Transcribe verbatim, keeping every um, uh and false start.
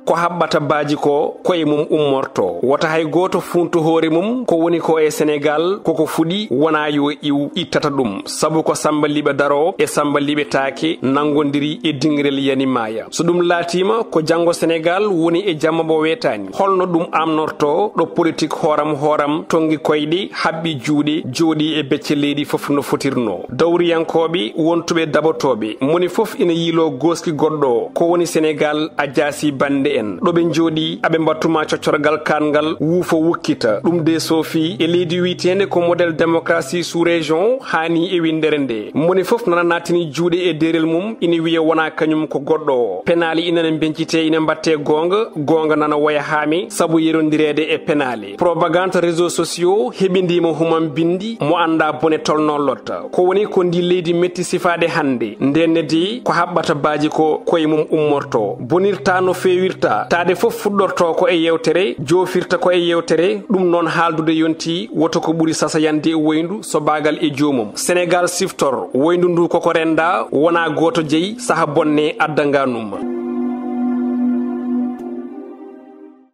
Ko haɓɓata baaji ko, ko e mum ummorto. Wota hay gooto funtu hoore mum, ko woni ko e Senegaal, koko fuɗi, wonaa yo iw ittata ɗum. Sabu ko Samba Liɓe daroo e Samba Liɓe taake, nanngondiri e dinngirel yani maaya. So ɗum laatiima, ko janngo Senegaal woni e jamma mo weetaani. Holno ɗum amnorto, ɗo politik hooram hooram tonngi koyɗe, haɓɓi juuɗe, jooɗi e becce leydi fof no fotirno. Dawriyankooɓe, wontuɓe daɓotooɓe, moni fof ina yiiloo gooski goɗɗo o. Ko woni Senegaal a jaasi bannde en. Ɗo ɓe njooɗi, aɓe mbattuma coccorgal kaangal, wuufo wukkita. Ɗum de soofi e leydi wiyeteende ko modèle démocratie sous région, haani e winndere nde. Moni fof nana naatini juuɗe e deerel mum, ina wiya wonaa kañum ko goɗɗo o. Penaali ina ne mbencitee, ina mbattee goonga, goonga nana woya haami, sabu yerondireede e penaali. Propagande réseaux sociaux heɓindiima humam binndi, mo anndaa bone tolno lotta. Ko woni ko ndi leydi metti sifaade hannde? Ndeen ne de ko haɓɓata baaji ko, ko e mum ummorto. Bonirta no feewirta, taade fof fuɗɗorto ko e yewtere, joofirta ko e yewtere, ɗum noon haaldude yonti, woto ko ɓuri sasayande woyndu so baagal e joomum. Senegaal siftor, woyndu ndu koko renndaa, wonaa gooto jeyi, saha bonne adda ngaanum.